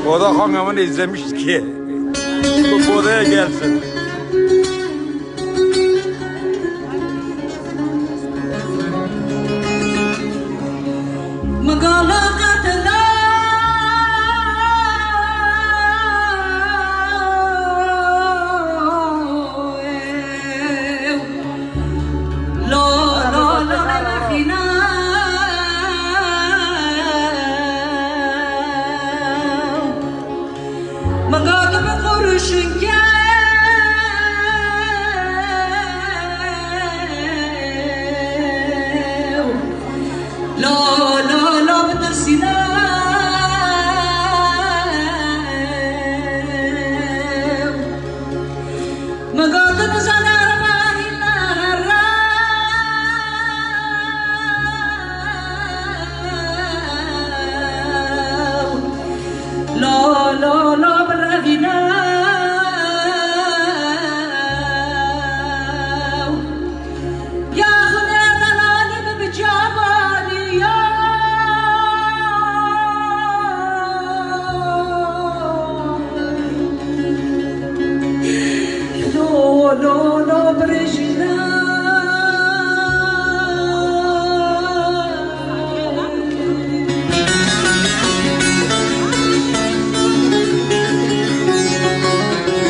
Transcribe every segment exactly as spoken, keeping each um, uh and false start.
O da hangi zaman izlemiş ki? Bu odaya gelsin.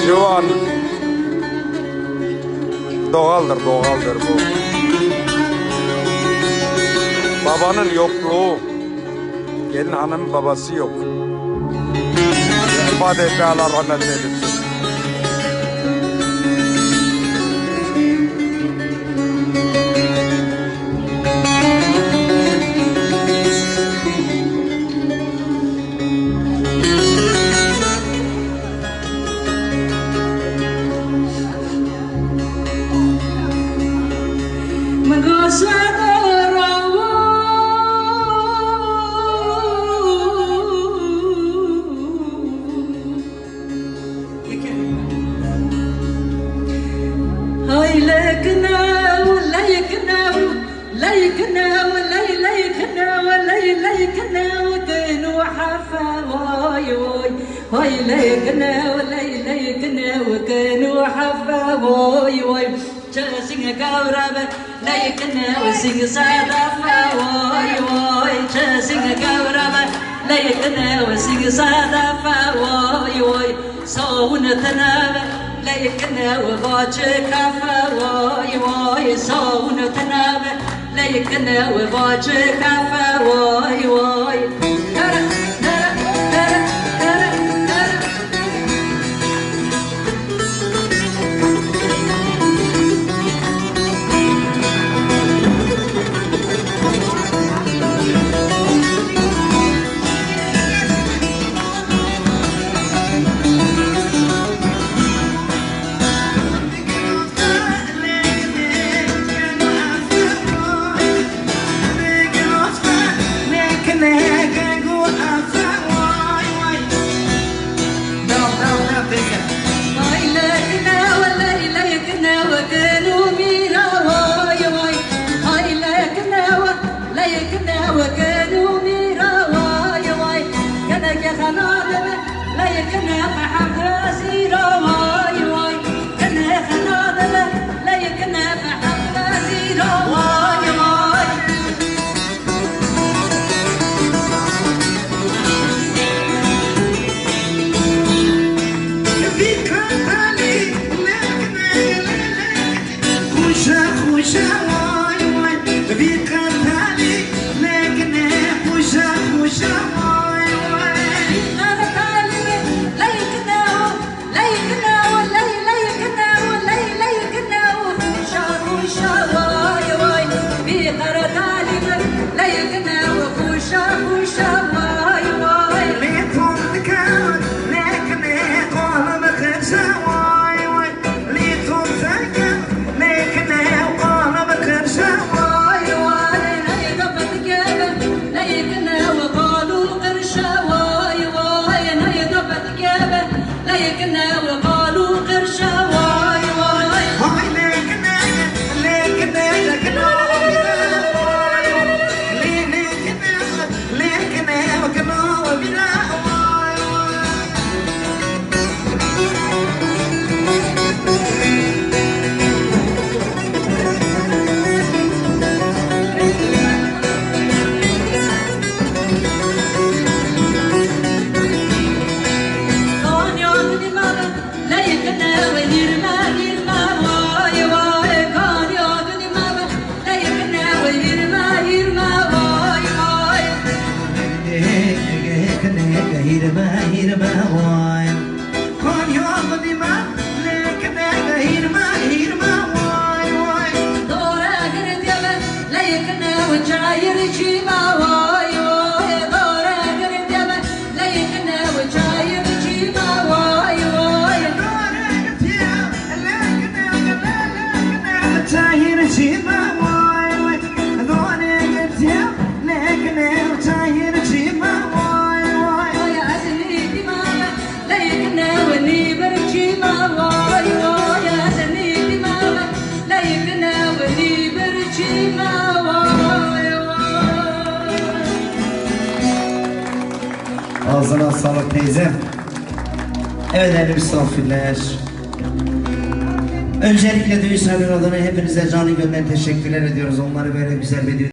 Ciwan. Doğaldır, doğaldır bu. Babanın yokluğu. Gelin hanımın babası yok. Vefat etti, Allah rahmet eylesin. Hay leyk new, leyk new, leyk new, ley leyk new, ley leyk new, kenu hefe, vay vay. Hay leyk new, ley leyk new, kenu hefe, vay vay. Çesing gavra be, leyk new, sing sedefe, vay vay. Çesing gavra be, leyk new, sing sedefe, vay vay. Sawun tine be, leyk new, vaçe kafe, vay vay. Sawun tine be, leyk new, vaçe kafe, vay vay. Tere, tere, tere, tere, tere. Leyikine û çayir çîma way way, dore girtiye me. Leyikine û çayir çîma way way. Çayir çîma way way, dore girtiye. Leyikine û çayir çîma way way. Ay, ez nîdî me. Leyikine û nî bir çîma way way, ez nîdî me. Leyikine û nî bir çîma way way. Ağzına sağlık teyze. Evet, değerli misafirler. Öncelikle düğün sahibinin adına hepinize canı gönülden teşekkürler ediyoruz. Onları böyle güzel bir düğün